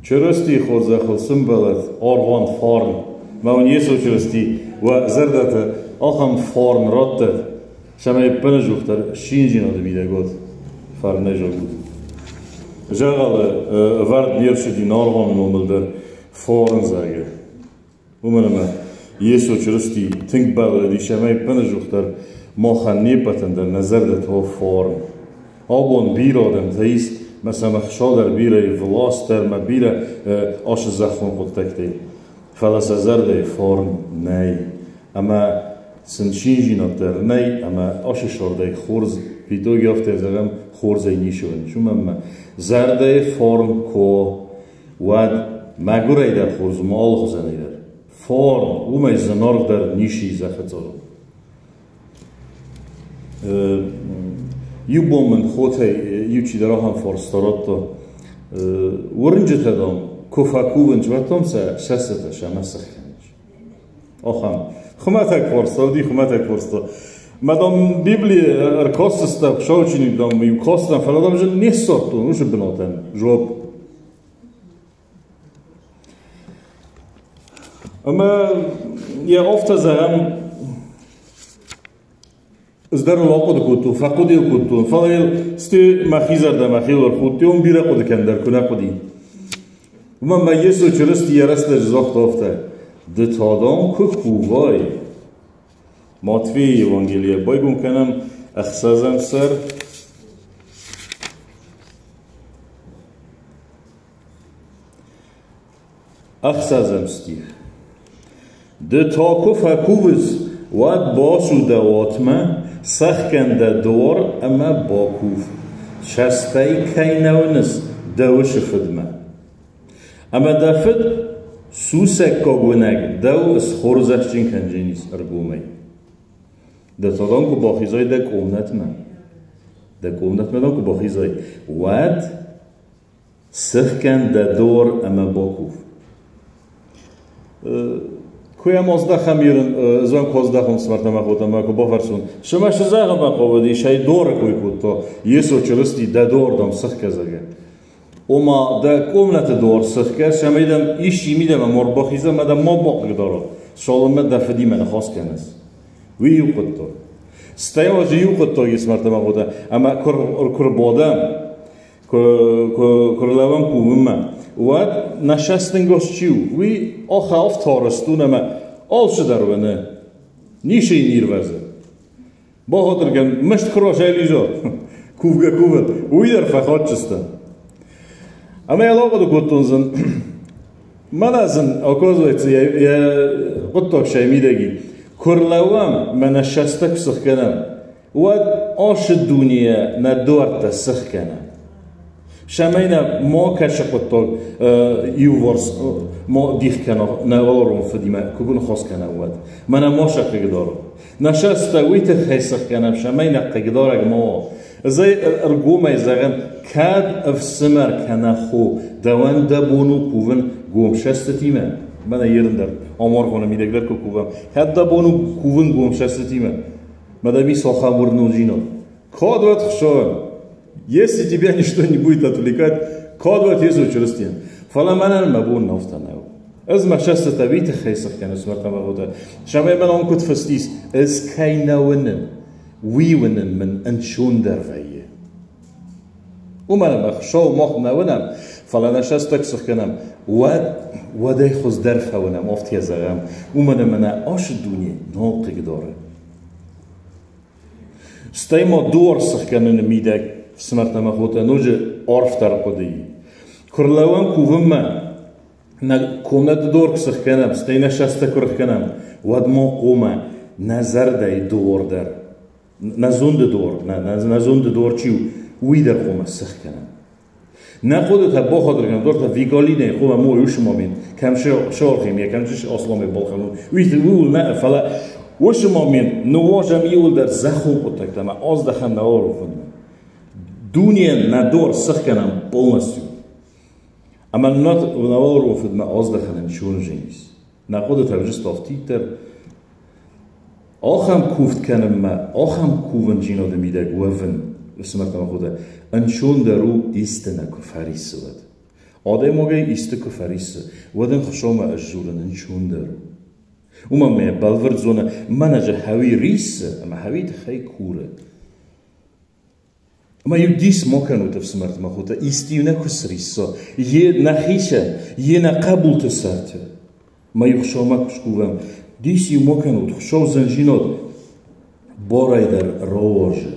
Чырыстийы хорзӕхыл сымбӕлӕд аргъуан фарн. Мӕ уын Йесо Чырысти уӕ зӕрдӕты ахӕм фарн раттӕд, цӕмӕй ӕппынӕдзух дӕр циндзинады мидӕг уат, фарнӕй зӕгъут. Зӕгъӕлы ӕвӕрд не рцыди аргъуаны номыл дӕр фарн зӕгъы. Уымӕн ӕмӕ Йесо Чырысти тынг бӕллыди, цӕмӕй ӕппынӕдзух дӕр махӕн не ппӕтӕн дӕр нӕ зӕрдӕты уа фарн. Абон бирӕ адӕмтӕ ис, мӕ сӕм ӕхца дӕр бирӕ и, власть дӕр мӕ бирӕ ацы зӕххон хъуыддӕгтӕй. Фӕлӕ сӕ зӕрдӕйы фарн нӕй. Ӕмӕ сын циндзинад дӕр нӕй, ӕмӕ ацы сӕрдӕй хорз, в итоге афтӕ зӕгъӕм, хорзӕй ницы уыныс. Уымӕн ӕмӕ зӕрдӕйы фарн куы уӕд мӕгуырӕй дӕр хорз у, алыхуызӕнӕй дӕр. Фарн, уымӕй зынаргъдӕр ницы и зӕххы цъарыл. Иу бон мын хотӕй иу чидӕр ахӕм фарста радта. Уырнджытӕ, дам, куы фӕкувынц, уӕд, дам, сӕ сӕстытӕ сӕмӕ сых кӕнынц. Ахӕм хуымӕтӕг фарста уыди, хуымӕтӕг фарста. Мӕ, дам, Библи ӕркастыстӕм, Хуыцауы чиныг, дам, иу кастӕн, фӕлӕ, дам, зын не ссардтон уыцы бынатӕн жуапп. Ӕмӕ йӕ афтӕ зӕгъӕм, ӕз дӕр ыл ахъуыды кодтон, фӕхъуыды йыл кодтон, фӕлӕ йыл стӕй мӕхи зӕрдӕ мӕхиуыл ӕрхудтон, бирӕ хъуыды кӕн дӕр куы нӕ хъуыди. Уымӕн мӕ Йесо Чырысти йӕ рӕстӕджы загъта афтӕ: Ды та, дам, куы кувай. Матфейы Евангелийӕ байгом кӕнӕм ӕхсӕзӕм сӕр. Ӕхсӕзӕм стих. Ды та куы фӕкувыс, уӕд бацу дӕ уатмӕ, сӕхгӕн дӕ дуар ӕмӕ бакув, цӕстӕй кӕй нӕ уыныс, дӕ усы фыдмӕ. Ӕмӕ дӕ фыд сусӕггаг уынӕг дӕу схорзӕхджын кӕндзӕнис ӕргомӕй. Дӕ цӕрӕн куы бахизай дӕ къомнӕтмӕ, дӕ къомнӕтмӕ дӕм куы бахизай, уӕд Сыхгӕн дӕ дор ӕмӕ бакув. Куы йӕм аздӕхӕм ирын, ӕз куы аздӕхон смӕртӕмӕ хотӕмӕ куы бафӕрсон, цымӕ цы зӕгъынмӕ хъавыди, сӕй доры кой кодта, Йесо Чырысти дӕ дор, дам, сыхгӕ, зӕгъгӕ. Ома дӕ комнаты дуар сыхгӕ, цӕмӕй дӕм исчи мидӕмӕ ма рбахиза ӕмӕ дӕ ма бахъыгдара, цалынмӕ дӕ фыдимӕ ныхас кӕныс. Уый иу хъуыддаг. Стӕй ма дзы иу хъуыддаг ис мӕрдтӕмӕ хотӕ, ӕмӕ куы рбадӕм, куы рлӕууӕм кувынмӕ, уӕд нӕ сӕстынгос чи у, уый ахӕм тарстун ӕмӕ алцыдӕр уыны, ницы йын ирвӕзы. Бахатыр кӕн, мыст куы разӕй кувгӕ-кувын, уый дӕр фӕхатджыстӕн. Ӕмӕ йӕ ахъуыды кодтон зын, мӕнӕ зын, оказывается, йӕ хъуыддаг сӕ мидӕги. Куы рлӕууӕм, мӕнӕ сӕстӕг сыхгӕнӕм, уӕд ацы дунейӕ нӕ дуӕрттӕ сыхгӕнӕм. Цӕмӕй нӕ ма кӕсы хъуыддаг иуварс ма дих кӕна нӕ уӕларвон фыдимӕ, куы ныхас кӕнӕм, уӕд. Мӕнӕ ма сӕ хъыгдарӕм. Нӕ сӕстӕ уый тыххӕй сыхгӕнӕм, цӕмӕй нӕ хъыгдарӕг ма уа. Ӕз ӕй ӕргомӕй зӕгъын, кӕд ӕфсымӕр кӕнӕ хо дӕуӕн дӕ бон у кувын гомсӕстытимӕ, мӕнӕ ерын дӕр амаргъоны мидӕг дӕр куы кувӕм, кӕд дӕ бон у кувын гомсӕстытимӕ, Мадами сохам уырнуджинов. Код вот хшон. Если тебя ничто не будет отвлекать, код вот Иисус Чырыстийӕн. Фӕлӕ мӕнӕн мӕ бон афтӕ нӕу. Ӕз мӕ цӕстытӕ уый тыххӕй сыхгӕнын смӕртӕмӕ хъуыды. Цӕмӕй мӕ ном куыд фыст ис, ӕз кӕй нӕ уынын, уый уынын мын ӕнцондӕр вӕййы. Уымӕн ӕмӕ Хуыцауы мах нӕ уынӕм, фӕлӕ нӕ цӕстӕг сыхгӕнӕм, уӕд уӕдӕй хуыздӕр фӕуынӕм, афтӕ зӕгъӕм, уымӕн ӕмӕ нӕ ацы дуне нал хъыгдары. Стӕй ма дуар сыхгӕныны мидӕг фсымӕртӕ ӕмӕ хотӕ ноджы арфдӕр хъуыдыйы. Куы рлӕууӕм кувынмӕ, нӕ комнаты дуар куы сыхгӕнӕм, стӕй нӕ сӕстӕ куы рыхгӕнӕм, уӕд ма хъуамӕ нӕ зӕрдӕйы дуар дӕр нӕ зонды дуар, нӕ зонды дуар чи у, уый дӕр хъуамӕ сыхгӕнӕм. Нӕ хъуыдытӕ бахатыр кӕнӕм, дортӕ Вигалинӕй хъуамӕ мой уыцы момент, кӕм сӕрхимия, кӕм асламӕй балхӕнон, уый ууыл нӕ, фӕлӕ уыцы момент ныууазӕм иуылдӕр зӕххон хъуыддӕгтӕ ӕмӕ аздӕхӕм нӕ уӕларвонмӕ. Дунейӕн нӕ дуар сыхгӕнӕм полностью. Ӕмӕ нӕ уӕларвон фыдмӕ аздӕхӕнӕн чонжен ис. Нӕ хъуыдытӕ уыдысты афтиддӕр. Ахӕм куывд кӕнынмӕ, ахӕм кувӕнджинады мидӕг уӕвын, ӕфсымӕртӕ ӕмӕ хотӕ, ӕнцондӕр у исты нӕ куы фӕриссы, уӕд. Адӕймагӕй исты куы фӕриссы, уӕд ын Хуыцаумӕ ысдзурын ӕнцондӕр у. Уымӕн ӕмӕ йӕ бӕлвырд зоны, мӕнӕ дзы хӕуи риссы ӕмӕ хӕуи тыххӕй куры. Ӕмӕ-иу дис ма кӕнут, ӕфсымӕрты мӕ хотӕ, исты-иу нӕ куы срисса, йе нӕхицӕн, йе нӕ хъӕбулты сӕрты. Ӕмӕ-иу Хуыцаумӕ куы скувӕм, дис-иу ма кӕнут, Хуыцау зынзинад барӕй дӕр рауарзы.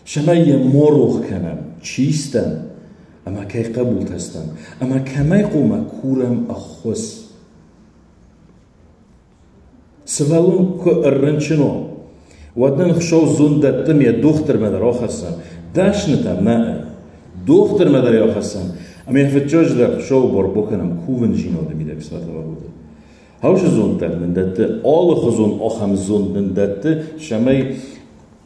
Цӕмӕй йӕ ма рох кӕнӕм, чи стӕм ӕмӕ кӕй хъӕбултӕ стӕм, ӕмӕ кӕмӕй хъуамӕ курӕм ӕххуыс. Сывӕллон куы ӕррынчын уа, уӕд нын Хуыцау зонд дӕтты йӕ дохтырмӕ дӕр ахӕссӕм, дӕснытӕм нӕ, дохтырмӕ дӕр йӕ ахӕссӕм, ӕмӕ йӕ фыццаджыдӕр Хуыцауы бар бакӕнӕм кувындзинады мидӕг Святовагоды. Хаусы зонд дӕр нын дӕтты, алыхуызон ахӕм зонд нын дӕтты, цӕмӕй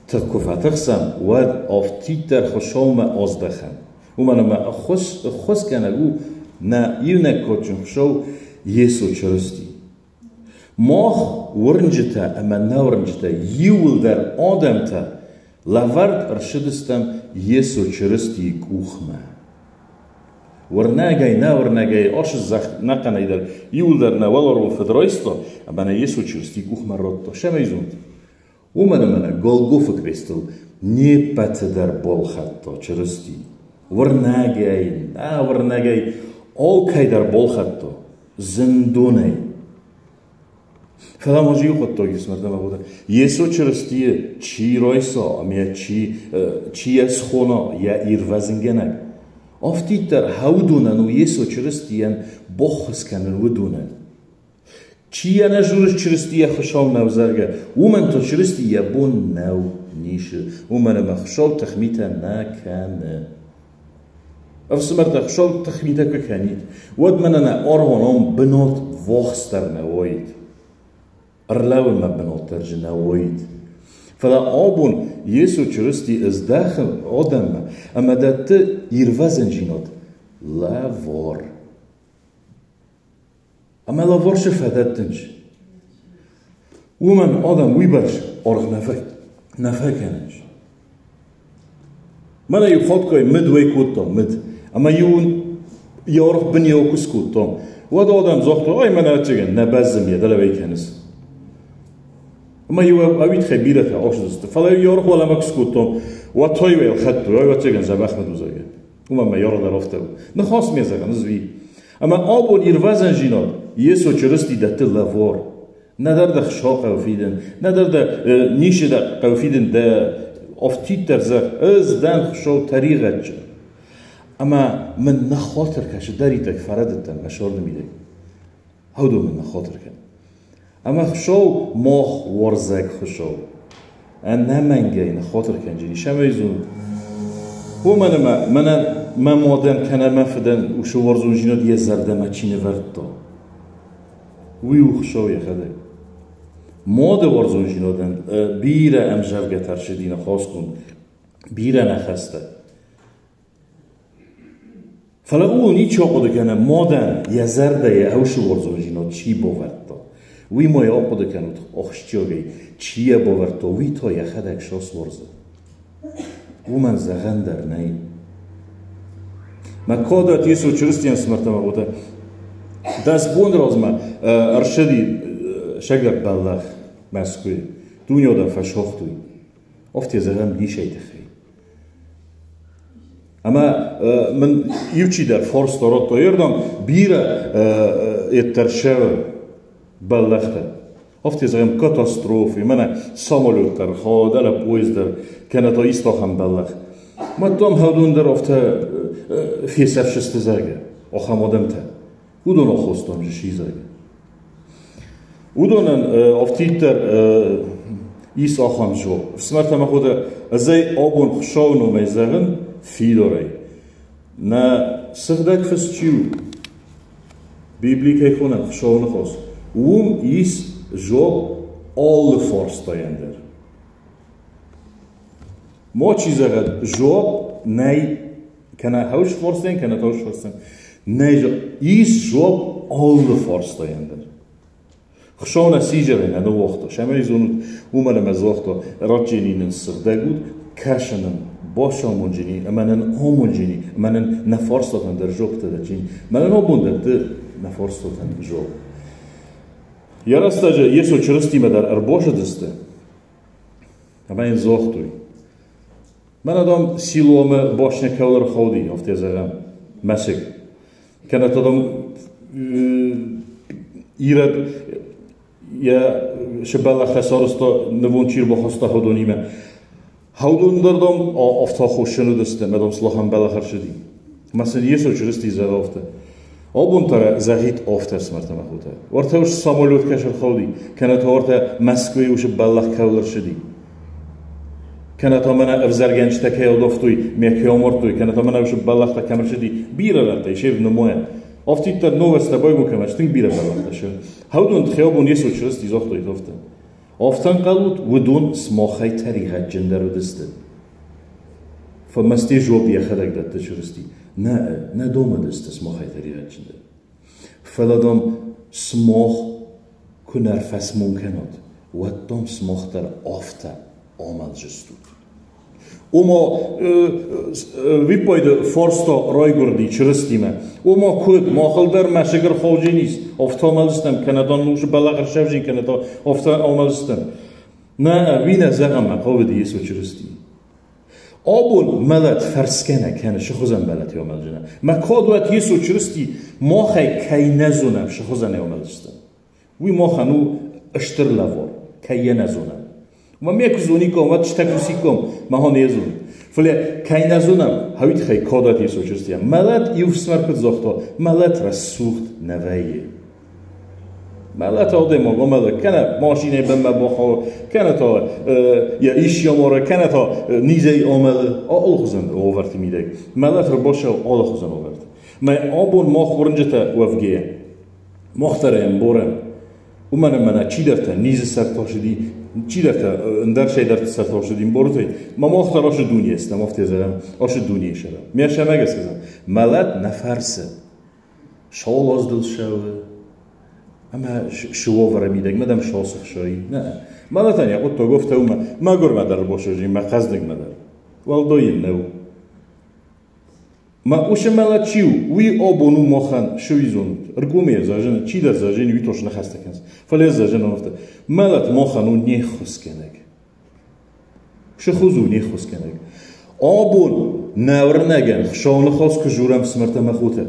тых куы фӕтыхсӕм, уӕд афтиддӕр Хуыцаумӕ аздӕхӕм. Уымӕн ӕмӕ ӕххуысгӕнӕг у нӕ иунӕг кадджын Хуыцау Йесо Чырысти. Мах, уырнджытӕ ӕмӕ нӕуырнджытӕ, иууылдӕр адӕмтӕ лӕвӕрд ӕрцыдыстӕм Йесо Чырыстийы къухмӕ. Уырнӕгӕй, нӕуырнӕгӕй ацы зӕхх ӕнӕхъӕнӕй дӕр иууылдӕр нӕ уӕларвон Фыд райста ӕмӕ нӕ Йесо Чырыстийы къухмӕ радта. Цӕмӕй зонд? Уымӕн ӕмӕ нӕ Голгофы крестыл не ппӕты дӕр балхӕдта Чырысти. Уырнӕгӕй, нӕуырнӕгӕй алкӕй дӕр балхӕдта зындонӕй. Фӕлӕ ма иу хъуыддаг ис мӕрдӕмӕ хъуыды. Йесо Чырыстийы чи райса ӕмӕ чи йӕ схона йӕ ирвӕзынгӕнӕг, афтиддӕр хӕуыдонӕн у Йесо Чырыстийӕн баххуыс кӕнын уыдонӕн. Чи йӕ нӕ зоны Чырыстийӕ Хуыцау нӕу, зӕгъгӕ, уымӕн та Чырысти йӕ бон нӕу нисы, уымӕн ӕмӕ Хуыцау тыхмитӕ нӕ кӕны. Ӕфсымӕртӕ, Хуыцау тыхмитӕ куы кӕнид, уӕд мӕнӕ нӕ аргъуанон бынат ввахсдӕр нӕ уаид. Ӕрлӕууынмӕ бынат дӕр дзы нӕ уаид. Фӕлӕ абон Йесо Чырысти ыздӕхы адӕммӕ ӕмӕ дӕтты ирвӕзындзинад лӕвар. Ӕмӕ лӕварсы фӕдӕттынц. Уымӕн адӕм уыйбӕрц аргъ нӕ фӕкӕнынц. Мӕнӕ-иу хатгай мыд уӕй кодтам, мыд. Ӕмӕ-иу йӕ аргъ бын йӕ куы скодтам, уӕд адӕм загътой, ай мӕнӕ ӕцӕгӕн нӕ бӕззы йӕ дӕлӕ уӕй кӕныс. Ӕмӕ-иу ӕвитхӕй бирӕтӕ ацыдысты. Фӕлӕ-иу йӕ аргъ уӕлӕмӕ куы скодтам, уӕд та-иу ӕй ӕлхӕдтой, ай ӕвӕццӕгӕн дзӕбӕх мыд у, зӕгъгӕ. Уымӕн мӕ йӕ дӕр афтӕ у. Ныхас ме зӕгъын, ызви. Ӕмӕ абон ирвӕзӕнзинад Йесо Чырысти дӕтты лӕвар. Нӕдӕр дӕ Хуыцау хъӕуы фидын, нӕдӕр дӕ ницы дӕ хъӕуы фидын дӕ афтиддӕр зӕгъ, ӕз дӕн Хуыцау тӕригъӕдджын. Ӕмӕ мын ныххатыр кӕ, цыдӕриддӕр фӕрӕдыдтӕн мӕ царды мидӕг. Хӕудон мын ныххатыр кӕн. Ӕмӕ Хуыцау мах уарзӕг Хуыцау. Ӕнӕмӕнгӕй ныххатыр кӕнджын ис ӕмӕ зонд. Уымӕн ӕмӕ мӕнӕн мӕ мадӕн кӕнӕ мӕ фыдӕн уыцы уарзондзинад йӕ зӕрдӕмӕ чи нывӕрдта, уый у Хуыцау йӕхӕдӕг. Мады уарзондзинадӕн бирӕ ӕмзӕвгӕтӕ ӕрцыди ныхасгонд, бирӕ ныхӕстӕ. Фӕлӕ ууыл ничи ахъуыды кӕны, мадӕн йӕ зӕрдӕ йӕ ӕвсы уарзондзинад чи бавӕрдта. Уый ма йӕ ахъуыды кӕнут ахсджиагӕй, чи йӕ бавӕрдта, уый та йӕхӕдӕг сас уарзы. Уымӕн зӕгъӕн дӕр нӕй. Мӕ кадӕт Йесо Чырыстийӕн смӕрдтӕмӕ гъотӕ 10 боны размӕ ӕрцыди сӕгӕр бӕллӕх Мӕскуыйы. Дуне адӕм фӕсагътой. Афтӕ зӕгъӕм нисӕй тыххӕй. Ӕмӕ мын иу чидӕр фарста радта ердӕм бирӕ ӕддӕрсӕвы бӕллӕхтӕ. Афтӕ зӕгъӕм, катастрофи, мӕнӕ самолет дӕр, дӕлӕ поезд дӕр, кӕнӕ та исты ахӕм бӕллӕх. Мадтам хӕдон дӕр афтӕ фесӕфсысты, зӕгъгӕ, ахӕм адӕмтӕ. Уыдон аххостам же сизӕгӕ. Уыдонӕн афтиддӕр ис ахӕм зо. Ӕфсымӕртӕ мӕ хотӕ, ӕз ӕй абон Хуыцауы номӕй зӕгъын фидарӕй. Нӕ сыгъдӕг фыст чи у, Библи кӕй хонӕм Хуыцауы ныхас, уым ис зоб алы фарстайӕн дӕр. Мачи зӕгъӕд, зоб нӕй кӕнӕ хӕус фарстайӕн, кӕнӕ таус фарстайӕн. Нӕй ис зоб алы фарстайӕн дӕр. Хуыцау нӕ сизӕрӕй нӕ ныууагъта. Сӕмӕй зонут, уымӕн ӕмӕ загъта, Радджени нын сыгъдӕг уд, Кӕсынын бацамонджыни ӕмӕ нын амонджыни ӕмӕ нын нӕ фарстатӕн дӕр жопты дӕтджыни. Мӕ нын абон дӕтты нӕ фарстатӕн жоп. Йӕ рӕстӕджы Йесо Чырыстимӕ дӕр ӕрбазыдысты ӕмӕ йын загътой: Мӕнӕ, дам, Силоамы башня кӕуыл ӕрхауди, афтӕ зӕгъӕм, мӕсыг. Кӕнӕ та, дам, Ирод йӕ сыбӕллӕхтӕ сарӕзта, нывонд чи ӕрбахаста уыдонимӕ. Хӕудон дӕр, дам, афтӕ аххосджын уыдысты, ӕмӕ, дам, сыл ахӕм бӕллӕх ӕрцыди. Ӕмӕ сын Йесо Чырысти зӕгъы афтӕ: Абон та зӕгъит афтӕ ӕфсымӕртӕ мӕ хотӕ. Уӕртӕ ус самолет кӕс ӕрхауди, кӕнӕ та уӕртӕ Мӕскуыйы усы бӕллӕх кӕуыл ӕрцыди. Кӕнӕ та мӕнӕ ӕвзӕргӕнджытӕ кӕй адавтой, ме кӕй амардтой, кӕнӕ та мӕнӕ усы бӕллӕхтӕ кӕм ӕрцыди, бирӕ рӕттӕй се внымайӕн. Афтиддӕр новӕстӕ байгом кӕмӕ тынг бирӕ бӕллӕхтӕ сӕ. Хӕудон тхеобон Йесо Чырысти загътой афтӕ: Афтӕ ӕнхъӕлут, уыдон сымахӕй тӕригъӕдджындӕр уыдысты. Фӕмӕсти жоп йӕхӕдӕг дӕтты Чырысти. Нӕ, нӕ домыдысты сымахӕй тӕригъӕдджындӕр. Фӕлӕ, дам, сымах куы нӕ рфӕсмон кӕнат, уӕд, дам, сымах дӕр афтӕ амӕлдзыстут. Ома виппайды фарста райгуырди Чырыстимӕ. Ома куыд, махыл дӕр мӕсыг ӕрхауджын ис, афтӕ амӕлдзыстӕм, кӕнӕ та нусы бӕлӕгъ ӕрсӕвджын, кӕнӕ та афтӕ амӕлдзыстӕм. Нӕ, ӕви нӕ зӕгъӕм, хъавыди Йесо Чырысти. Абон мӕлӕт фӕрсгӕ нӕ кӕны, цы хуызӕн мӕлӕт амӕлдзынӕ. Мӕ кад уӕд Йесо Чырысти махӕй кӕй нӕ зонӕм, цы хуызӕн амӕлдзыстӕм. Уый махӕн у стыр лӕвар, кӕй йӕ нӕ зонӕм. Ма ме куы зониккам, уӕд стӕ кусиккам, махӕн не зон. Фӕлӕ кӕй нӕ зонӕм, уый тыххӕй кадат Йесо Чырыстийӕн. Мӕлӕт иу фсымӕр куыд загъта, мӕлӕт рӕсугъд нӕ вӕййы. Мӕлӕт адӕймаг амӕлы, кӕнӕ машинӕйы бынмӕ бахауы, кӕнӕ та йӕ исчи амары, кӕнӕ та низӕй амӕлы, алыхуызӕн уавӕрты мидӕг. Мӕлӕт ӕрбацӕуы алыхуызӕн уавӕрты. Мӕ абон мах уырнджытӕ уӕвгӕйӕ, мах дӕр ӕмбарӕм, уымӕн ӕмӕ нӕ чидӕртӕ низы сӕртӕ сыди, чидӕртӕ ӕндӕр шӕйдӕрты сӕртӕ сыди ӕмбарутӕй, ма мах дӕр ашы дунейы стӕм, афтӕ зӕгъӕм, ашы дунейы сӕрӕм. Ме сӕмӕ гӕсгӕ зӕгъӕм, мӕлӕт нӕ фӕрсы. Сауладздыл ссӕуы ӕмӕ сывовӕры мидӕг мӕ дӕм сосыхсой. Нӕ, мӕлӕтӕн йӕ хъуыддаг афтӕ у, мӕ мӕгуырмӕ дӕр босози, мӕ хъӕздыгмӕ дӕр. Уӕлдай йын нӕу. Мӕ усы мӕлӕт чи у, уый абон у махӕн суизонут. Ӕргомӕй зӕгъын, чидӕр зӕгъын, уый тос ныхӕстӕ кӕнынц. Фӕлӕ зӕгъын афтӕ. Мӕлӕт махӕн у не ххуысгӕнӕг. Сыхуыз у не ххуысгӕнӕг. Абон нӕ уырнӕгӕн Хуыцауы ныхас куы журӕм фсымӕртӕ ӕмӕ хотӕ,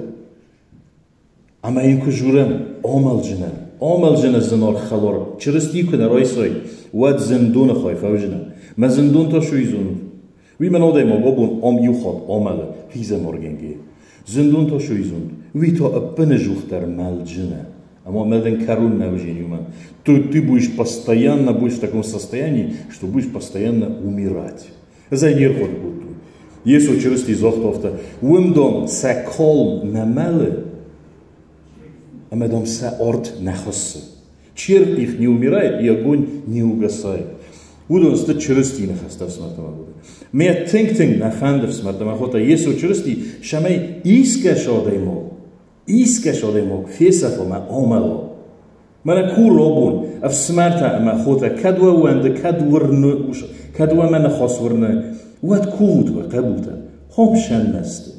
ӕмӕ йын куы журӕм, амӕлджынӕн, амӕлджыны зынаргъ хӕлар Чырысти куы нӕ райсай, уӕд зындоны хай фӕуыдзынӕ. Мӕ зындон та суидзонут. Уый мӕн адӕймаг абон ам иу хатт амӕлы хъизӕмаргӕнгӕ. Зындон та суидзонут. Уый та ӕппынӕдзухдӕр мӕлджынӕ. Ама мӕлден кӕрон нӕ уыдзӕни. Ты будешь постоянно будешь в таком состоянии, что будешь постоянно умирать. Ӕз ӕй не рхъуыды кодтон. Йесо Чырысти загъта афтӕ, уым, дам, сӕ калм нӕ мӕлы, ӕмӕ, дам, сӕ арт нӕ хӕссы. Червь их не умирает, и огонь не угасает. Уыдон сты Чырыстийы ныхӕстӕ ӕфсымӕртӕ мӕ хотӕ. Мӕ тынг-тынг нӕ фӕнды, ӕфсымӕртӕ мӕ хотӕ, Йесо Чырысти цӕмӕй искӕс адӕймаг, искӕс адӕймаг фесӕфа мӕ амӕла. Мӕнӕ ку робон, ӕфсымӕртӕ ӕмӕ хотӕ, кӕд уӕ уӕнды, кӕд уырны, кӕд уӕ мӕ ныхас уырны, уӕд кувут уӕ хъӕбултӕн, хом сӕннӕсты.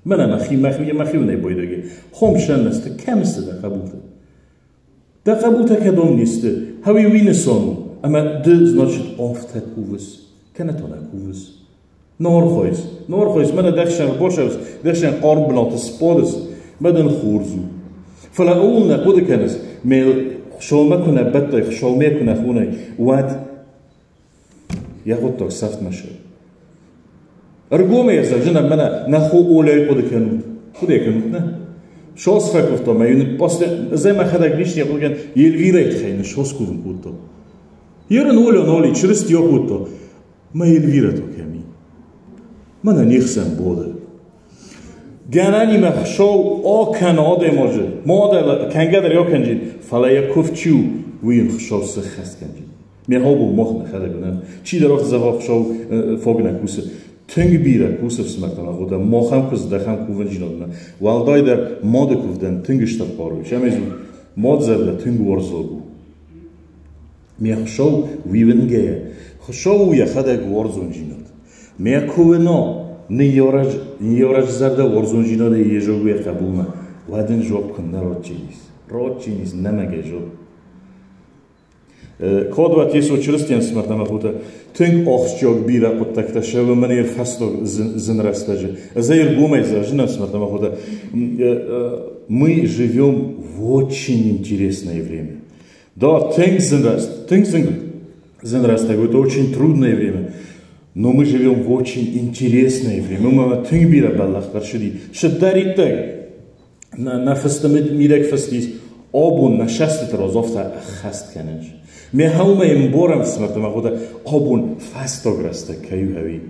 Мӕнӕ мӕхи, мӕхи, мӕхиунӕй бойдаги, хом сӕннӕсты, кӕм сты дӕ хъӕбултӕ? Дӕ хъӕбултӕ кӕдон не сты, хӕуи уый нысан у, ӕмӕ ды, значит, афтӕ кувыс, кӕнӕ та нӕ кувыс. Норхойс, норхойс, мӕнӕ де хсӕн босӕвс, де хсӕн хъарм бынаты сбадыс, мӕ дын хорз у. Фӕлӕ ууыл нӕ хъуыды кӕныс, ме Хуыцаумӕ куы нӕ бӕттай, Хуыцаумӕ куы нӕ хонай, уӕд йӕ хъуыддаг сӕфтмӕ ссӕуы. Ӕргомӕй зӕгъын, мӕнӕ нӕ хо Оляйы хъуыды кӕнут. Хъуыды кӕнут, нӕ? Сос фӕкуывта мӕ йын ӕз ӕй мӕхӕдӕг ничи хъуыды кӕнын, Эльвирӕйы тыххӕй нын сос кувын кодта. Ерын Оля ноли Чырысти акодта. Мӕ Эльвирӕ та кӕм и? Мӕнӕ не хсӕн боды. Гӕнӕнимӕ Хуыцау акӕны адӕймаджы, ма кӕнгӕ дӕр акӕнджын, фӕлӕ йӕ куывд чи у, уый йын Хуыцау сыххӕст кӕнджын. Ме абон мах нӕхӕдӕг уынӕм, чидӕр афтӕ зӕгъа, Хуыцау фаг нӕ кусы. Тынг бирӕ кусы ӕфсымӕртӕ ӕмӕ хотӕ, махӕн куы здӕхӕм кувӕнджинадмӕ, уӕлдайдӕр мады куывдӕн тынг стыр хъару ис. Ӕмӕ мад зӕрдӕ тынг уарзаг у. Ме хсӕв уи уынгӕйӕ, Хуыцау у йӕхӕдӕг уарзондзинад. Мӕ куы ныййарӕджы зӕрдӕ уарзондзинадӕй йе зӕгъы йӕ хъӕбулмӕ, уӕд ын жуапп куыннӕ ратджынис? Ратджынис, нӕмӕгӕй жуапп. Кодват Йесо Чырыстийӕн смӕртӕмӕ хута тынг ахсджиаг бирӕ хъуыддӕгтӕ сӕвы мӕн ӕрфӕстаг зын рӕстӕджы. Ӕз ӕй ӕргомӕй зӕгъын смӕртӕмӕ хута. Мы живем в очень интересное время. Да, тынг зын рӕстӕг, это очень трудное время. Но мы живем в очень интересное время. Уымӕ тынг бирӕ бӕллӕхтӕ рцыди. Сыддӕриддӕр нӕ фысты мидӕг фыст ис, абон нӕ сӕстыты раз афтӕ ӕххӕст кӕнынц. Ме хӕумӕ ӕмбарӕм фсымӕртӕ хотӕ, абон фӕстаг рӕстӕг кӕй у ӕви.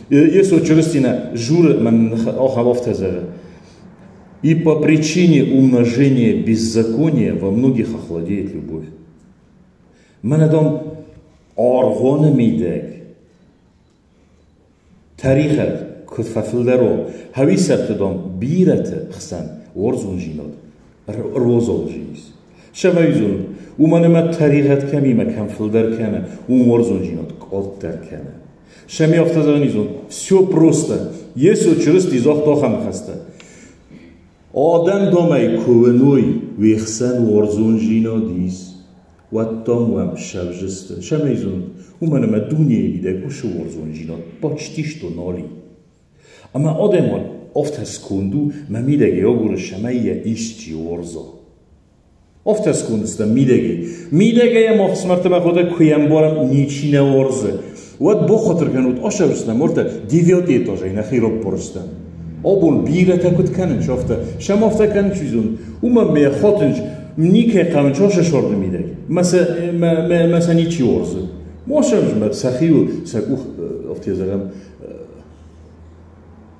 Йесо Чырысти нӕ журы мӕн ахӕм афтӕ зӕгъы. И по причине умножения беззакония во многих охладеет любовь. Мӕнӕ дам аргъоны мидӕг тӕригъӕд куыд фӕфылдӕр у, хӕуисӕрты дам бирӕты хсӕн уарзондзинад ӕруазалджын ис. Сӕмӕйзон, уымӕн ӕмӕ тӕригъӕд кӕмимӕ кӕм фылдӕр кӕны, уым уарзондзинад къаддӕр кӕны. Сӕми афтӕ зӕгъын изон, все просто. Йесо Чырысти загъта ахӕм ныхӕстӕ. Адӕм домӕй куы уыной, уе хсӕн уарзондзинад ис, уӕд дам уӕм сӕвзысты. Сӕмӕйзон, уымӕн ӕмӕ дунейы мидӕг уыцы уарзондзинад почти что нал и. Ӕмӕ адӕмон афтӕ сконд у, мӕ мидӕгӕй агуры, цӕмӕй йӕ исчи уарза. Афтӕ сконд стӕм мидӕгӕй. Мидӕгӕй ӕм ӕфсымӕртӕ мӕ хотӕ куы ӕмбарӕм, ничи нӕ уарзы, уӕд бахатыр кӕнут, асӕвзыстӕм уӕртӕ девятый этажӕй нӕхи раппарстӕм. Абон бирӕтӕ куыд кӕнынц афтӕ, сӕм афтӕ кӕнынц, чи зоны, уымӕн мӕ хатынц, никӕй хъӕуынц ацы сӕрды мидӕг, мӕ сӕ ничи уарзы. Ма сӕвзмӕ сӕхиуыл сӕ къух, афтӕ зӕгъӕм,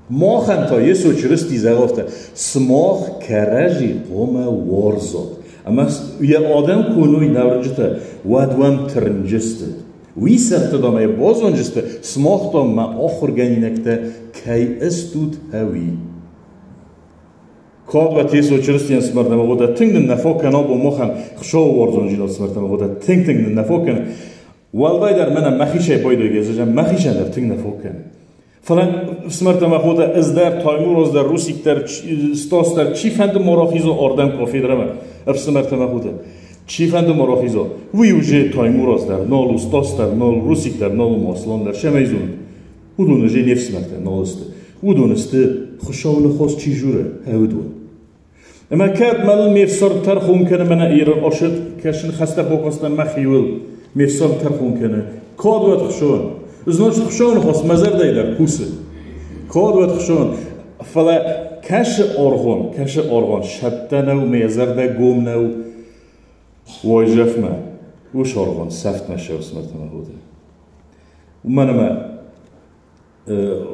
Махӕн та Йесо Чырысти зӕгъы афтӕ, сымах кӕрӕдзи хъуамӕ уарзат. Ӕмӕ йӕ адӕм куы уыной нӕрджытӕ, уӕд уӕм тырнджысты. Уый сӕрты дам ӕй базонджысты, сымах дам мӕ ахуыргӕнинӕгтӕ кӕй ыстут ӕви. Кад уӕд Йесо Чырыстийӕн смӕрдӕмӕ уӕдӕ тынг нын нӕ фаг кӕны абон махӕн Хуыцауы уарзондзинад смӕрдӕмӕ уӕдӕ тынг-тынг нын нӕ фаг кӕны. Уӕлдайдӕр мӕнӕ мӕхицӕй байдайгӕ зӕгъӕм, мӕхицӕн дӕр тынг нӕ фаг кӕны. Фӕлӕ фсымӕртӕ мӕ хотӕ, ӕз дӕр, Таймураз дӕр, Русик дӕр, Стас дӕр, чифӕнды ма рахиза ардӕм кафедрӕмӕ, ӕфсымӕртӕ мӕ хотӕ, чифӕнды ма рахиза, уый уже Таймураз дӕр нал у, Стас дӕр нал у, Русик дӕр нал у, Маслан дӕр, сӕмӕй зонут. Уыдон уже не фсымӕртӕ нал сты. Уыдон сты, Хуыцауы ныхас чи журы, уыдон. Ӕмӕ кӕд мӕныл ме фсарм тӕрхон кӕны мӕнӕ Иры осыд кӕсын хӕстӕ бокастӕн мӕхиуыл, ме фсарм тӕрхон кӕны, кад уӕд Хуыцауӕн. Значит, Хуыцауы ныхас мӕ зӕрдӕйы дӕр кусы. Кад уӕд Хуыцауӕн. Фӕлӕ кӕсы аргъон, сӕттӕ нӕу, мӕ зӕрдӕ гом нӕу, уайдзӕфмӕ, уыцы аргъон сӕфтмӕ сӕусмӕртӕмӕ хоты. Уымӕн ӕмӕ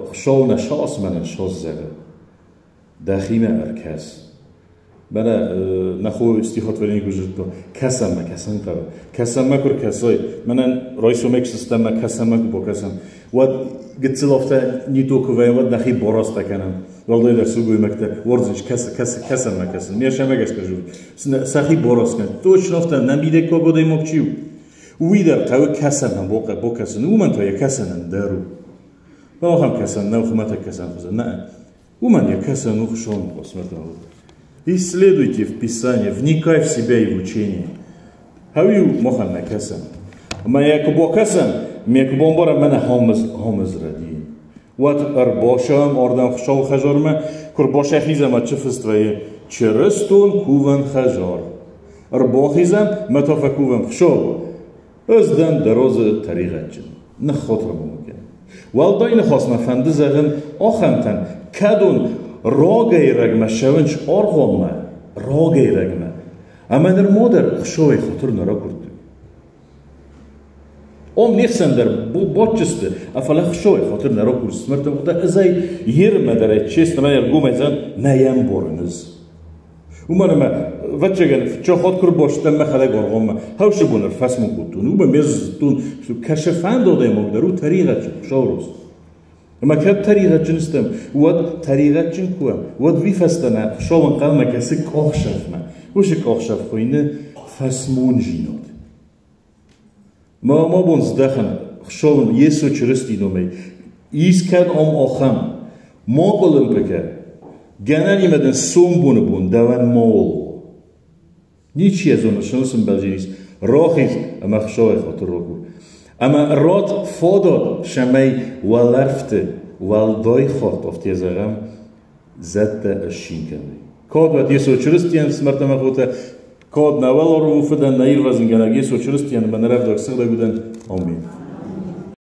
Хуыцау нӕ сас мӕнӕн сас зӕгъы. Дӕхимӕ ӕркӕс. Мӕнӕ нӕ хо стихотворение куы зыдта, кӕсӕммӕ кӕсын хъӕуы. Кӕсӕммӕ куы ркӕсой, мӕнӕн райсомӕй куы сыстӕм мӕ кӕсӕммӕ куы бакӕсӕм, уӕд гыццыл афтӕ не то куы вӕййӕм, уӕд нӕхи барастӕ кӕнӕм. Уӕлдайдӕр сылгоймӕгтӕ уарзынц кӕсы, кӕсы, кӕсӕммӕ кӕсын. Ме сӕмӕ гӕсгӕ журы. Сӕхи бараст кӕнын. Точно афтӕ нӕ мидӕггаг адӕймаг чи у, уый дӕр хъӕуы кӕсӕммӕ бакӕсын. Уымӕн та йӕ кӕсӕн ӕндӕр у. Ахӕм кӕсӕн нӕу, хуымӕтӕг кӕсӕн хуызӕн. Нӕ. Уымӕн йӕ кӕсӕн у Хуыцауы Исследуйте в Писании, вникай в себя и в учение. Хӕуиу махӕн нӕ кӕсӕн. Ӕмӕ йӕ куы бакӕсӕм, ме куы бамбарӕм, мӕнӕ хамыз рӕдийын. Уӕд ӕрбасӕм ардӕм Хуыцауы хӕдзармӕ, куы ӕрбасӕхизӕм, уӕд чи фыст вӕййы Чырыстон кувӕн хӕдзар. Ӕрбахизӕм, мӕ та фӕкувӕм Хуыцау. Ӕз дӕн дӕ розы тӕригъӕдджын, ныххатыр мын кӕн. Уӕлдай ныхас мӕ фӕнды зӕгъын ахӕмтӕн, кӕдон рагӕй-рӕгмӕ ссӕуынц аргъуанмӕ, рагӕй-рӕгмӕ, ӕмӕ нырма дӕр Хуыцауӕй хатыр нӕ ракуырдтой. Ом не хсӕн дӕр бадджысты, фӕлӕ Хуыцауӕй хатыр нӕ ракурыс. Мӕрдтӕм ӕз ӕй ермӕ дӕр ӕй честно мӕ ӕргомӕй зӕгъын, нӕ йӕ ӕмбарын ӕз. Уымӕн ӕмӕ, ӕвӕццӕгӕн, фыццаг куы рбацыдтӕн мӕхӕдӕг аргъуанмӕ, хӕусы бон ӕрфӕсмон кодтон. Уымӕ ме зыдтон, кӕсы фӕнд адӕймаг дӕр у тӕригъӕдджын Хуыцауы раз. Ӕмӕ кӕд тӕригъӕдджын стӕм, уӕд тӕригъӕдджын куы уӕм, уӕд уый фӕстӕ нӕ Хуыцау ӕнхъӕлмӕ кӕсы къахсӕфмӕ. Уыцы къахсӕф хуыйны фӕсмонзинад. Мӕ ма бон здӕхӕн Хуыцауӕн Йесо Чырыстийы номӕй. Искӕд ам ахӕм. Ма къуылымпы кӕ. Гӕнӕнимӕ дын сомбоны бон дӕуӕн ма уа. Ничи йӕ зоны, сын баззадис. Рахиз ӕмӕ Хуыцауӕй хатыр ракур. Ӕмӕ рад фадат, цӕмӕй уӕлӕрвты уӕлдай хатт, афтӕ зӕгъӕм, зӕдтӕ ысцин кӕной. Кад уӕд Йесо Чырыстийӕн ӕфсымӕртӕ ӕмӕ хотӕ, кад нӕ уӕларвон Фыдӕн, нӕ Ирвӕзынгӕнӕг Йесо Чырыстийӕн ӕмӕ нӕ рӕвдауӕг Сыгъдӕг Удӕн. Амин.